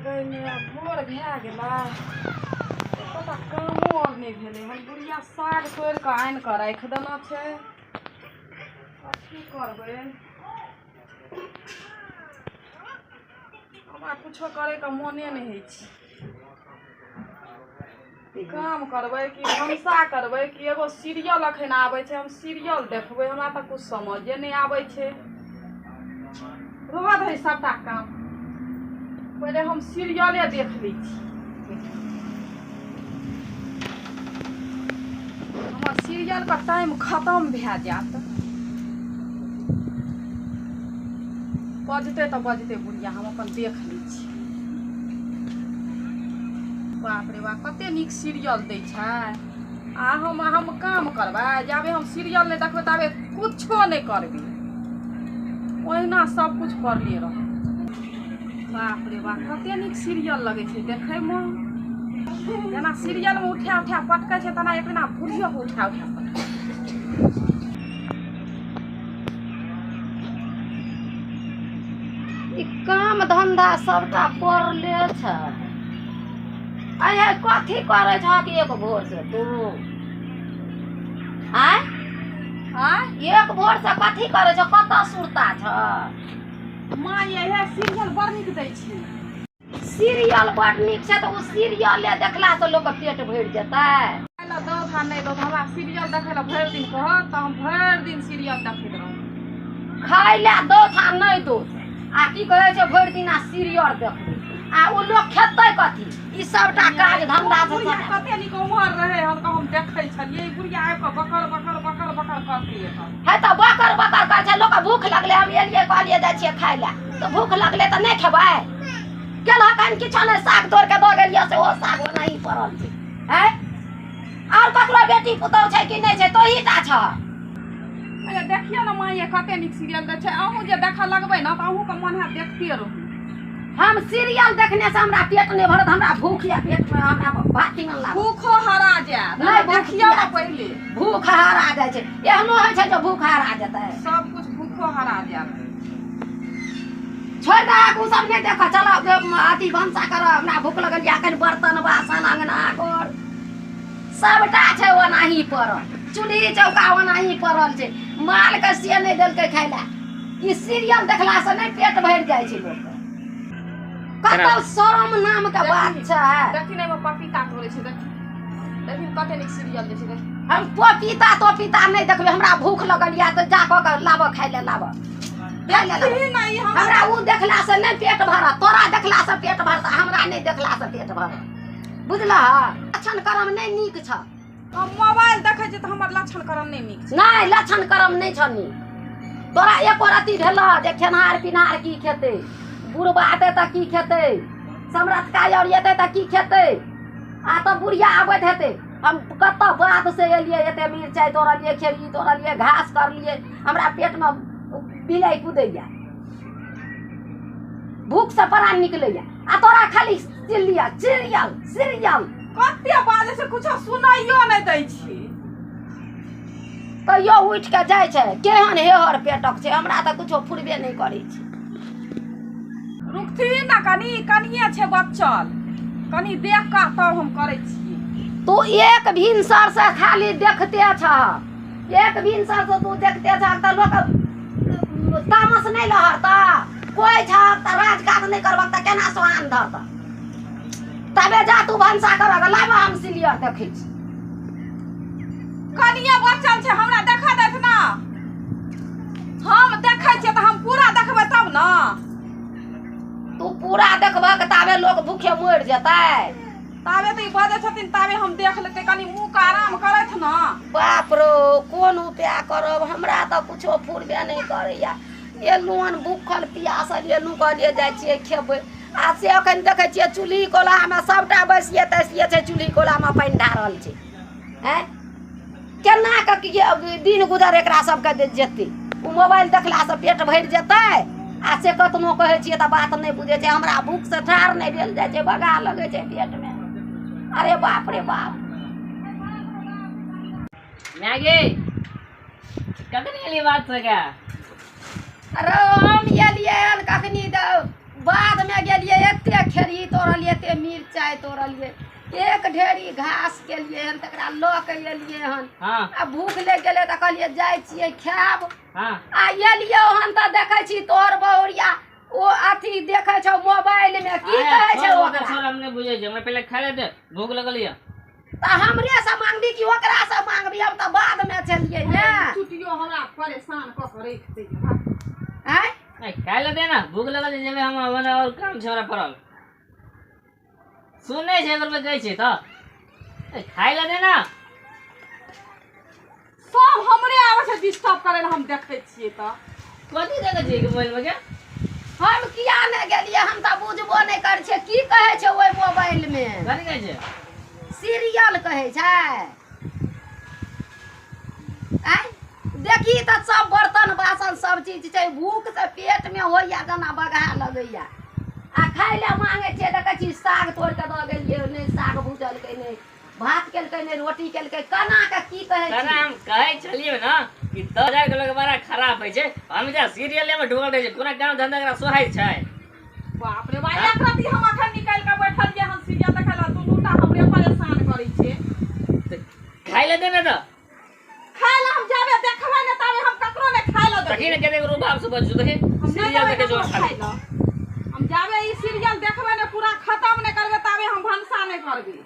गइमे भोर भए गेलै, एकोटा कामो आर नहि भेलै हन। बुढ़िया साग तोड़ि कऽ आनि कऽ राखि देने छै। आब की करबै? हमरा कुछो करैके मोने नहि होइ छै। काम करबै कि भनसा करबै कि एगो सीरियल अखन आबै छै, हम सीरियल देखबै? हमरा तऽ किछु समझे नहि आबै छै। रहऽ दही सबटा काम, पहिले हम सीरियले देख लै छी। हमर सीरियलके टाइम खतम भए जायत। बजतै तऽ बजतै बुढ़िया, हम अपन देख लै छी। बाप रे बाप, कते नीक सीरियल दै छै। आ हम काम करबै? जाबे हम सीरियल नहि देखबै ताबे कुछो नहि करबै। ओहिना सब कुछ पड़ले रहत। बाप रे बाप, कते नीक सीरियल लगै छै देखैमे। जेना सीरियलमे उठा उठा पटकै छै, तेना एक दिना बुढ़ियोके उठा उठा पटकै। ई काम धंधा सबटा पड़ले छै। अरे, कथी करै छहक एक भोर से तू? आँय? आँय? एक भोर से कथी करै छ? कतऽ सुरता छ? माँ, इएह सीरियल बड़ नीक दै छै। सीरियल बड़ नीक छै तऽ ओ सीरियले देखला से लोकके पेट भरि जेतै? खाय लए दौथ आ नहि दौथ, हमरा सीरियल देखै लए भरि दिन कहत तऽ हम भरि दिन सीरियल देखैत रहब। खाय लए दौथ आ नहि दौथ, आ की कहै छै, भरि दिन आ सीरियल देखबै, आ ओ लोक खेतै कथी? ई सबटा काज धंधा से बुढ़िया सबटा। कते नीक उम्हर रहै हन तऽ हम देखै छलियै। ई बुढ़िया आबि कऽ बकर बकर बकर बकर करतै एतऽ। है तऽ बकर बकर करै छै। लोकके भूख लगलै, हम एलियै, कहलियै जाइ छियै खाय लए, तऽ भूख लगलै तऽ नहि खेबै? केलहक हन किछो नहि। साग तोड़ि कऽ दऽ गेलियै से ओ साग ओनाही पड़ल छै। है, आओर ककरो बेटी पुतहु छै कि नहि छै? तोही टा छह। अरे, देखियौ ने माँ, ये कते नीक सीरियल दै छै। अहूँ जे देखऽ लगबै ने तऽ अहूँके मन हैत देखते रहू। हम सीरियल देखने से हमरा पेट नहि भरत। हमरा भूख या पेट में, हमरा भात तीमन लागत। भूखो हरा जायत। नहि, अहाँ भूख देखियौ ने किया? पहिले। भूख हरा जाइ छै? एहनो होइ छै जे भूख हरा जेतै? सब कुछ भूखो हरा जायत। छोड़ि दहक, ओ सब नहि देखऽ। चल, अथी भनसा कर, हमरा भूख लगल या। एखन बर्तन बासन, अंगना घर सबटा छै ओनाही पड़ल, चूल्ही चौका ओनाही पड़ल छै। मालके से नहि देलकै खाय लए। ई सीरियल देखलासँ नहि पेट भरि जाइ छै लोकके। कतौ शरम नामके बात छै? देखी ने, एहिमे पपीता तोड़ै छै। देखी, देखी, कते नीक सीरियल दै छै, देखी। हम पपीता तोपीता नहि देखबै। हमरा भूख लगल या तऽ जा कऽ के लाबऽ, खाय लए लाबऽ, खाय लए लाबऽ। देखी ने, ई हमरा हमरा ओ देखलासँ नहि पेट भरत। तोरा देखलासँ पेट भरत, हमरा नहि देखलासँ पेट भरत। बुझलह? लक्षण करम नहि नीक छ। हम मोबाइल देखै छियै तऽ हमर लक्षण करम नहि नीक छै? नहि, लक्षण करम नहि छ नीक। तोरा एको रत्ती भेल जे खेनहार पिनहार की खेतै, बुढ़बा एतै तऽ की खेतै, समरथका आओर एतै तऽ की खेतै? आ तऽ बुढ़िया आबैत हेतै। हम कतऽ बाध से एलियै, एते मिरचाइ तोड़लियै, खेरही तोड़लियै, घास करलियै, हमरा पेटमे बिलाइ कुदैया, भूखसँ प्राण निकलैया, आ तोरा खाली सीरियल, सीरियल, सीरियल। कते बाजै छै, कुछो सुनाइयो नहि दै छी। तैयो उठि कऽ जाइ छै। केहन हेहर पेटक छै, हमरा तऽ कुछो फुरबे नहि करै छै। रुकथिन ने कनि, कनिये छै बचल, कनि देख कऽ तब हम करै छियै। तू एक भिनसर से खाली देखते छह। एक भिनसर से तू देखते छह तऽ लोक तामस नहि लहरता? कोइ छह तऽ राजकाज नहि करबक तऽ केना सोहान धरता? तबे जा तू भनसा करऽ, लाबऽ, हम सीरियल देखै छी। कनिये बचल छै, हमरा देखा देत ने। हम देखै छियै तऽ हम पूरा देखबै तब ने। तू पूरा देखबक ताबे लोक भूखे मरि जेतै। ताबे तऽ ई बजै छथिन, ताबे हम देख लेतै। कनि मुँहके आराम करैथ ने। बाप रो, कोन उपाय करब? हमरा तऽ कुछो फुरबे नहि करैया। एलहुँ हन भूखल पियासल एलहुँ, कहलियै जाइ छियै खेबै, आ से एखन देखै छियै चूल्ही कोल्हामे सबटा बैसिए तैसिए छै, चूल्ही कोल्हामे पानि ढारल छै। आँय, केना कऽ की दिन गुजर एकरा सबके जेतै? ओ मोबाइल देखलासँ पेट भरि जेतै? आ से कतनो कहै छियै तऽ बात नहि बुझै छै। हमरा भूखसँ ठाढ़ नहि भेल जाइ छै, बगा लगै छै पेटमे। अरे बाप रे बाप! मैगी, कखनी एलियै बात से गे? अरे, हम एलियै हन कखनी तऽ बादमे गेलियै। एते खेरही एते मिरचाइ तोड़लियै, एक ढेरी घास केलियै हन, तकरा लऽ के एलियै हन। आ भूख लागि गेलै तऽ कहलियै जाइ छियै खायब। आ एलियै हन तऽ देखै छी तोहर बहुरिया ओ अथी देखै छौ मोबाइल मे, की कहै छै ओकरा? हम नहि बुझै छी, हमरा पहिले खाय ले दे, भूख लगल ये। तऽ हमरे से मांगबी कि ओकरा से मांगबी? हम तऽ बाद मे छलियै ने। छुट्टियो हमरा परेशान कऽ के राखि दैया। आँय नहीं खाय ले दे ना, भूख लगल छै, जेबै हम और काम छै हमरा पड़ल। सुनै छै एकर गै छै तऽ खाय ले दे ना। सब हमरे आबै छै डिस्टर्ब करै लए, हम देखै छियै तऽ। कथी देखै छियै मोबाइल मे के? हम किया नहि गेलियै, हम तऽ बुझबो नहि करै छियै की कहै छै ओहि मोबाइल मे। कथी कहै छै? सीरियल कहै छै। आँय देखी तऽ सब बर्तन बासन सब चीज छै, भूख से पेट मे होइया जेना बगहा लगैया। आ खाय लए मांगै छियै तऽ कहै छी साग तोड़ि कऽ दऽ गेलियै, नहि साग भुजलकै, नहि भात केलकै, नहि रोटी केलकै, केना कऽ की कहै छी? हम कहै छलियै ने कि 10,000 के लोग बड़ा खराब होइ छै, हम जे सीरियले मे डूबल रहै छै, कोनो काम धंधा एकरा सोहाइ छै। बाप रे बाप, एक रति हम अखन निकालि कऽ बैठलियै हन सीरियल देखै लए, दुनू टा हमरे परेशान करै छै। खाय लए दे ने तऽ। खाय लए हम जाबे देखबै ने ताबे हम ककरो नहि खाय लए देबै। देखी ने कतेक रूप से बजू, देखी सीरियल देखै छौ खाय लए। हम जाबे ई सीरियल देखबै ने पूरा खत्म नहि करबै ताबे हम भनसा नहि करबै।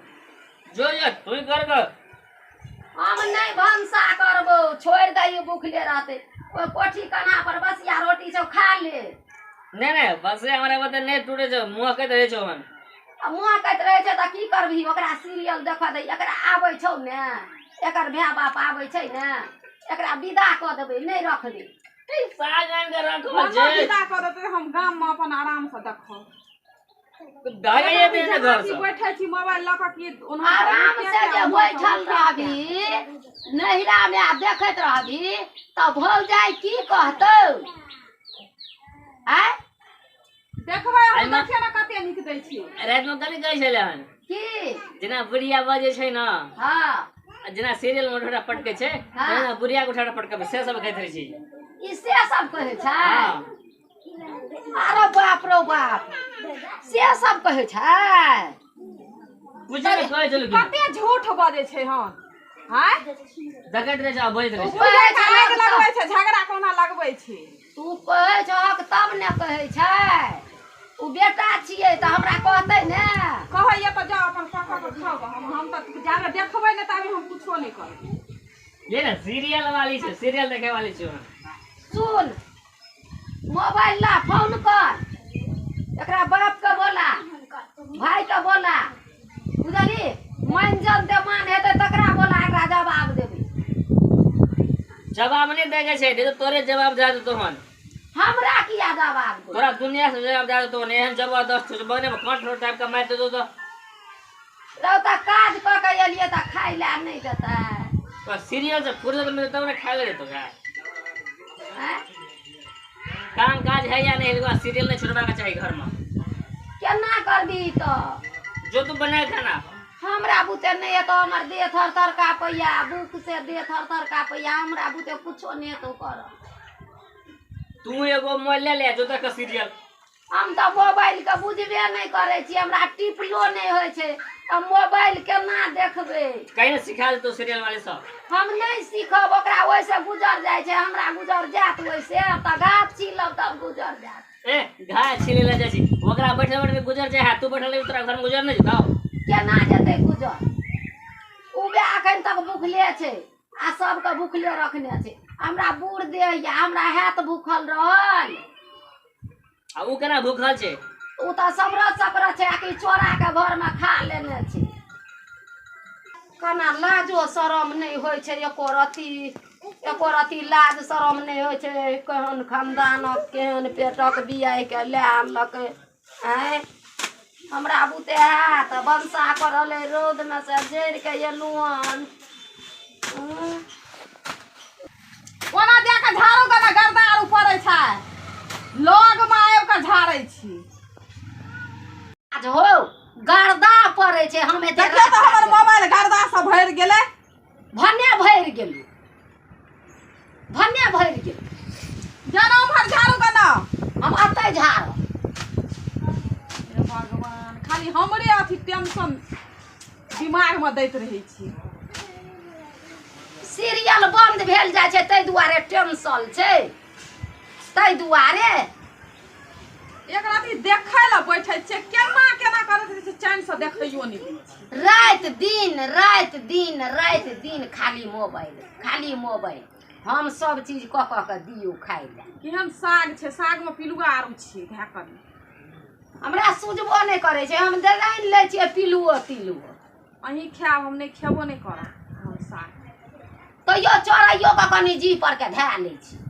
जो जो तू कर कर। हम नहि भनसा करबो, छोड़ि दही भूखले रहतै। ओहि कोठी कन्हा पर बसिया रोटी छौ, खा ले। नहीं नहीं बस हमरा बता नहीं टूटे छौ, मुँह कहैत रहै छौ हन। आ मुँह कहैत रहै छै तऽ की करबही, ओकरा सीरियल देखऽ दही, एकरा आबै छौ ने, एकर भाय बाप आबै छै ने, एकरा विदा कऽ देबै, नहि रखबै। साग आनि कऽ रखल छै। विदा कऽ देतै, हम गाम मे अपन आराम से देखब। बैठै छी मोबाइल लऽ कऽ की आराम से जे बैठल रहबी नैहरा मे आ देखैत रहबी तऽ भौजाइ की कहतौ? आँय देखबै हम, देखियौ ने कते नीक दै छी। रातिमे कथी कहै छलै हन? की जेना बुढ़िया बजै छै ने, हँ, जेना सीरियल मे उठा पटकै छै तेना बुढ़िया के उठा पटकबै, से सब कहैत रहै छी। ई से सब कहै छै? अरे बाप रो बाप, से सब कहै छै? बुझै ने कहै छलै कते झूठ बजै छै हन। आँय देखैत रहै छै आ बजैत रहै छै। लगबै छै झगड़ा कोना लगबै छै। तू कहै छहक तब ने कहै छै। ओ बेटा छियै तऽ हमरा कहतै ने। कहैया तऽ जाउ अपन कऽ कऽ खाउ, हम तऽ जाबे देखबै ने ताबे हम कुछो नहि करबै। ये ने सीरियल वाली छै, सीरियल देखे वाली छै। सुन मोबाइल ला, फोन कर, एकरा बाप के बोला, भाई के बोला, बुझली? मंजन देमान हेतै तकरा बोला, एकरा जवाब देबै। जवाब नहि दै छै, तोरे जवाब दे देतौ हन। हमरा किया जवाब देतौ? तोरा दुनिया से जवाब दे देतौ, एहन जबरदस्त छौ बने में कंठ टाइप के मारि देतौ तऽ। रौ तऽ काज कऽ के एलियै तऽ खाय लए नहि देतै। तो सीरियल से फुर्सत मिलतै तब ने खाय लए देतौ। काम काज है या नहीं, सीरियल नहीं छोड़बाक चाही घर में। केना करबी तऽ? जो तू बना खाना। हमरा बुते नहि हेतौ, हमर देह थर थर काँपैया, भूख से देह थर थर काँपैया, हमरा बुते कुछो नहि हेतौ करऽ। तू एगो मोबाइल ले ले जो तक सीरियल। हम तऽ मोबाइल के बुझबे नहि करै छी, हमरा टिपलो नहि होइ छै, तऽ मोबाइल केना देखबै? कहीं ने सिखा देतौ सीरियल वाले सब। हम नहि सीखब, ओकरा ओहिसँ गुजर जाइ छै, हमरा गुजर जायत ओहिसँ? तऽ गाछ छिलब तब गुजर जायत। ए घास छिले ले जाइ छी, ओकरा बैठल बैठल गुजर जाइ है, तू बैठल रही तोरा घर में गुजर नहि जेतौ? केना जेतै गुजर? ओ बे अखन तक भूखले छै आ सबके भूखले रखने छै। हमरा बूढ़ देह या, हमरा हैत भूखल रहल? आ उ केना भूखल छै? उ तऽ समरत सकरत छै, आकि चोरा के घर में खा लेने छै। केना लाजो शरम नहि होइ छै, एको रत्ती एको रत्ती लाज शरम नहि होइ छै। केहन खानदानक केहन पेटक बियाह के लए आनलकै। आँय हमरा बुते हैत? भनसा करल रौदमे से जरि के एलहुँ हन। ओना जाके झाड़ू गना गर्दा आर पड़ै छै, लग मे आबि कऽ झाड़ै छी। आज हो गर्दा पड़ै छै। हम एते देखियौ तऽ हमर मोबाइल गर्दा से भरि गेलै। भने भरि गेलै, भने भरि गेलै। जाना उम्हर झाड़ू गना। हम अतै झाड़ब। हे भगवान, खाली खाली हमरे अथी टेंशन दिमागमे दैत रहै छी। सीरियल बंद भेल जाइ छै ताहि दुआरे टेंशन छै, ताहि दुआरे। एक राति देखै लए बैठै छियै, केना केना करैत रहै छै, चैनसँ देखैयो नहि दै छै। राति दिन राति दिन राति दिन खाली मोबाइल, खाली मोबाइल। हम सब चीज कऽ कऽ के दियौ खाइ लए। केहन साग छै, सागमे पिलुआ आरू छै धए कऽ। हमरा सुझबो नहि करै छै, हम देलाइन लै छियै पिलुओ तिलुओ। अहीं खायब, हम नहि खेबो नहि करब हम साग। तैयो चढ़ैयो कऽ कनि जी पर के धए लै छी।